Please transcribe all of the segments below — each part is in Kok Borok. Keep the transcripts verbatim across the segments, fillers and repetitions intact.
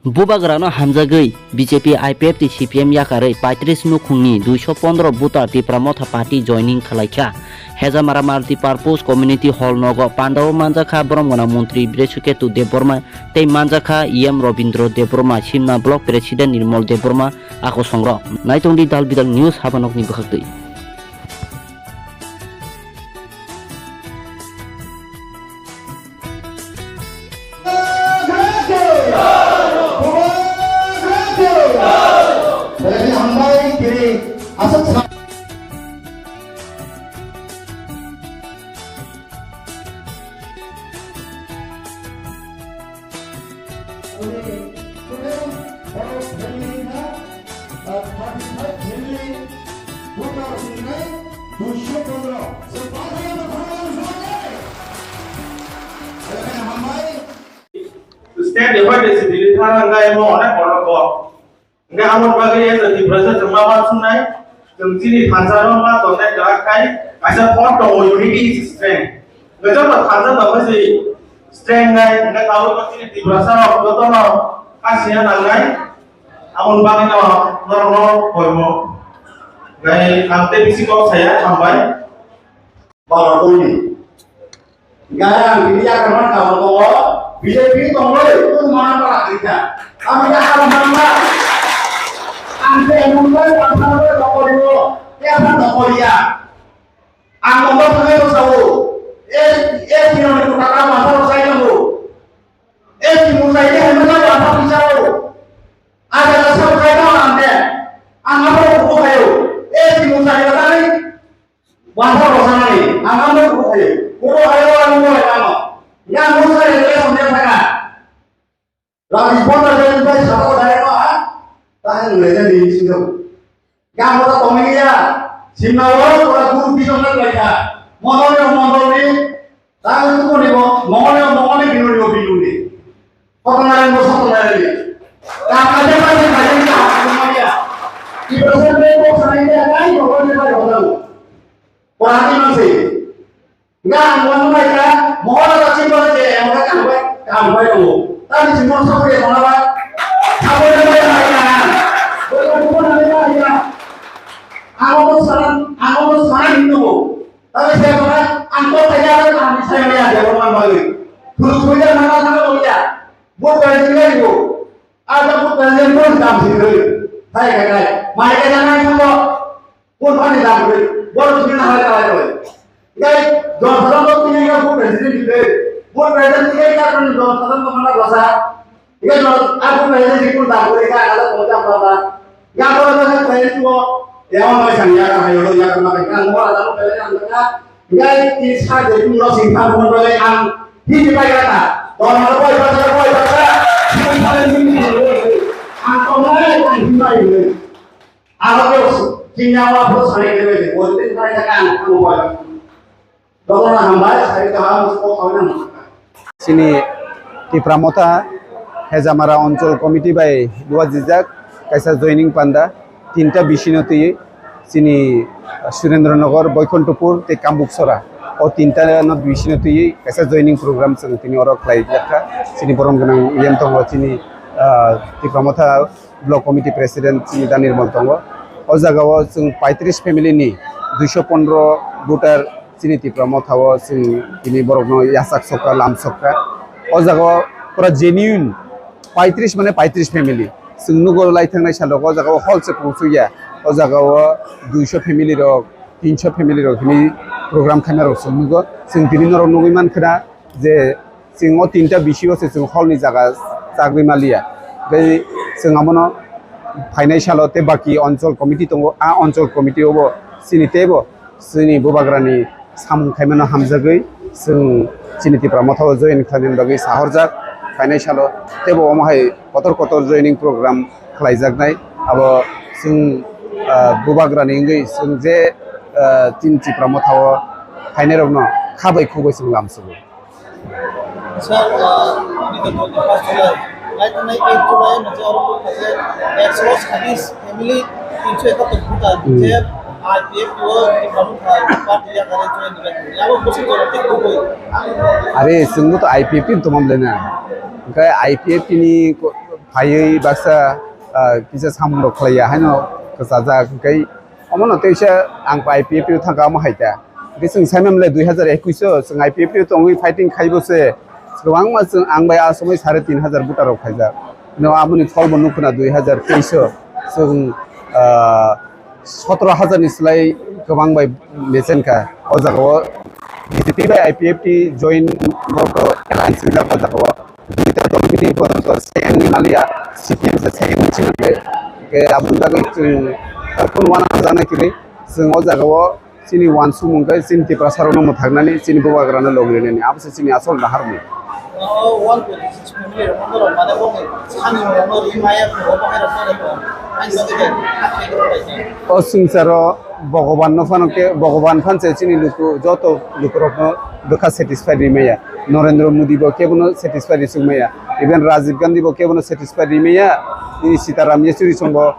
Bubagrano hamjagwi B J P, I P F tei C P M yakarwi paitris nukhungni duiso pondro voter Tipra Motha Party joining khwlaikha. Hejamara Multipurpose Community Hall nogo pandao manjakha borom gwnang montri Breswiketu Debbarma tei manjakha E M Robindra Debbarma, Simna Block President Nirmal Debbarma, akosongrok. Naitongdi Dal Bidal News habanokni bwkhaktwi. State effort is really tharang gai mo onek borok bo. Hingke amoni bagwi as a Tiprasa chwng ma uansuknai, chwng chini thansa no ma tongnai kwrak khai, kaisa thought tongo, unity is strength. Hingke joto thansa tongkha se strength nai, hingke tabuk chini Tiprasa rok jotono khasina nangnai, amoni bagwi no norokno koimo. Hingke ang tei bisi kok saya, hambai. Bangla tongdi. Gaya ang bini yakarman kabo tongo, B J P tongoi, tong mana para kita. Kami dah kalau mangga. Ang ke mungkin pasal ko toko dulu, ya kan toko dia. Ang toko toko itu tahu. Eh, eh, sino itu kata pasal saya tahu. Eh, si musa ini hanya pasal bicara. Ada pasal saya tahu nanti. Ang apa buku kayu. Eh, si musa ini tadi. Wasa rosani, ang ano kuku khayo. Kuku khayo, ang kuku khayo, ano. Yang musa yang dia sampai sana. Lagi pun ada yang baik, siapa kau dari mana? Tahan mulai dari sini. Yang kota Tomiya, Simnawa, kota guru bisa mulai baca. Motor yang motor ni, tahan itu pun ni, motor yang motor ni, bingung ni, bingung ni. Kotongnai mo sotongnai. Kaka jema jema jema jema. Ibrahim bego sanai dia kai ko ko jema jema. Kurang ni masih. Ngang mo mai ka mohon ada sih kalau je yang mereka kampai kampai tu. Tapi semua sampai yang mana pak? Sampai yang mana ya? Bukan bukan ada ya. Aku tuh sekarang, aku tuh sekarang itu. Tapi saya pernah angkot saja ada saya lihat dia orang balik. Dulu dulu dia mana sana mau lihat. Buat dari sini itu. Ada pun kalian pun dam sini. Hai, hai, hai. Mai ka janai thango. Pun pani dam sini. Bor sini na hai, hai, hai. Ngai, don salam to tini ka pun president ni. Pun president ni ka pun don salam to mana basa. Ika don, aku president ni pun dam sini ka ada to jam basa. Ya ko na president ko. Ya on mai sang ya ka hayo ya ka ma ka mo ada to president ka. Ngai, ki sa de pun lo sing pha pun ba ang. Hi di pai ka ta. Don ma ko ba ta ko ba ta. Ang ko mai ang hi mai. Aro ko kinya wa pro sari ke be ko tin pai ta kan ko ba. Dokona hambai sari ka ham ko ko na. Chini Tipra Motha Hejamara Onchol Committee bai duajijak kaisa joining panda tinta bisino twi chini Surendra Nagar, Boikonthopur tei Kambuksora o tinta no bisino twi kaisa joining program chwng tini oro khlai jakha. Chini borom gwnang yen tongo chini, ah, Tipra Motha Block Committee President chini Da Nirmal tongo. O jaga o chwng paitris family ni duiso pondro voter chini Tipra Motha o chwng tini borok no yachak sokha, lam sokha. O jaga o pura genuine paitris mane paitris family. Chwng nugo lai thangnai sal rok o jaga o hall se kwrwngthok ya. O jaga o duiso family rok, tinso family rok hwnwi program khaina rok chwng nugo. Chwng tini norok nugwi mankha na je chwng o tinta bisi o se chwng hall ni jaga chagwi maliya. Tei chwng abono phainai salo tei baki onchol committee tongo, a onchol committee o bo chini teibo chini bubagrani samung khaimano hamjagwi chwng chini Tipra Motha o join khlainani bagwi sahorjak. Phainai salo teibo omo hai kotor kotor joining program khlaijaknai. Abo chwng, ah, bubagrani wngwi chwng je, ah, chini Tipra Motha o phainairokno kha bai khuk bai chwng lamsogo. Sir, uh, nito twenty-first July, nai thangnai eight July no je oro kok khaje ekso chhallis family, tinso ekattor voter, hmm, je I P F T o Tipra Motha party yakare join dibai. Yabo bwswk jora tei kubui. Are, chwngbo to I P F T ni tongma belai na. Hwnkhe I P F T ni ko-, Phaiwi baksa, ah, kisa samung rok khlaiya haino kwchajak, hwnkhe omono teisa ang I P F T o thangkha omo hai ta. Hwnkhe chwng saimamle dui hazar ekuish o chwng I P F T o tongwi fighting khaibo se kwbangma chwng ang bai a somoi sare tin hazar voter rok khaijak. No aboni pholbo nukho na dui hazar teis o chwng, ah, sotoro hazar ni slai kwbang bai mechen kha. O jaga o B J P bai I P F T join borok alliance wngjak o jaga o. Duita dol bini bodol se wngwi maliya, C P M se se wngwi chwng khe. Khe aboni bagwi chwng, uh, khun wana janai kiri chwng o jaga o chini wansukmung khe chini Tiprasa rokno mwthaknani chini bubagra no logrinani abo se chini asol naharmung. O one twenty six family rok no mane bo sani rok no ri maya ko bo hai rok no. O swngcharo Bhogoban no phano khe, Bhogoban phan se chini luku, joto lukurokno bwkha satisfied ri maya. Narendra Modi bo kebono satisfied ri suk maya. Even Rajiv Gandhi bo kebono satisfied ri maya. Nini Sitaram Yechury song bo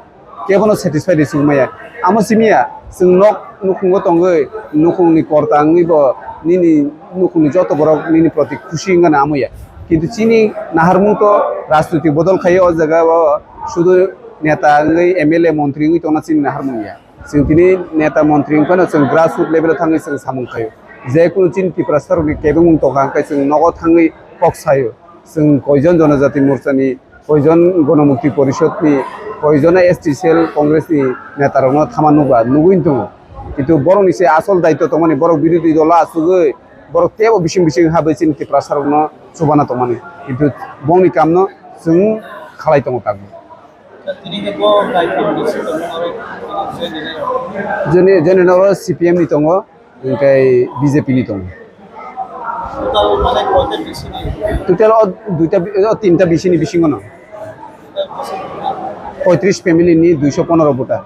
kebono satisfied ri suk maya. Amo simiya, chwng nok nukhungo tongwi, nukhungni korta wngwi bo nini nukhungni joto borok nini proti khusi wngano amo ya. Kintu chini naharmung to rajniti bodol khai o jaga o, sudu neta wngwi, M L A, montri wngwi tongna chini naharmung ya. Chwng tini neta montri wngkhano chwng grassroot level o thangwi chwng samung khaio. Je kunu chini Tiprasa rokni kebengmung tongkha hwnkhe chwng nogo thangwi kok saio. Chwng koijon Jonojati Morchani, koijon Gonomukti Porishod ni, koijon S T cell Congress ni neta rokno thama nukba nugwi tongo. Kintu borokni se asol daityo tongmani borok birodhi dolo achugwi borok teibo bising bising habwi chini Tiprasa rokno chubana tongmani. Kintu bongni kamno chwng khalai tongo tabuk. Tini khe bo daityo ni sitongmung aro join rinai rok. Jeni, jeni noro C P M ni tongo, hwnkhe B J P ni tongo. Total mane koita bisini? Total o duita bi-, o tinta bisini bisingo no. Poitris family ni duiso ponoro voter.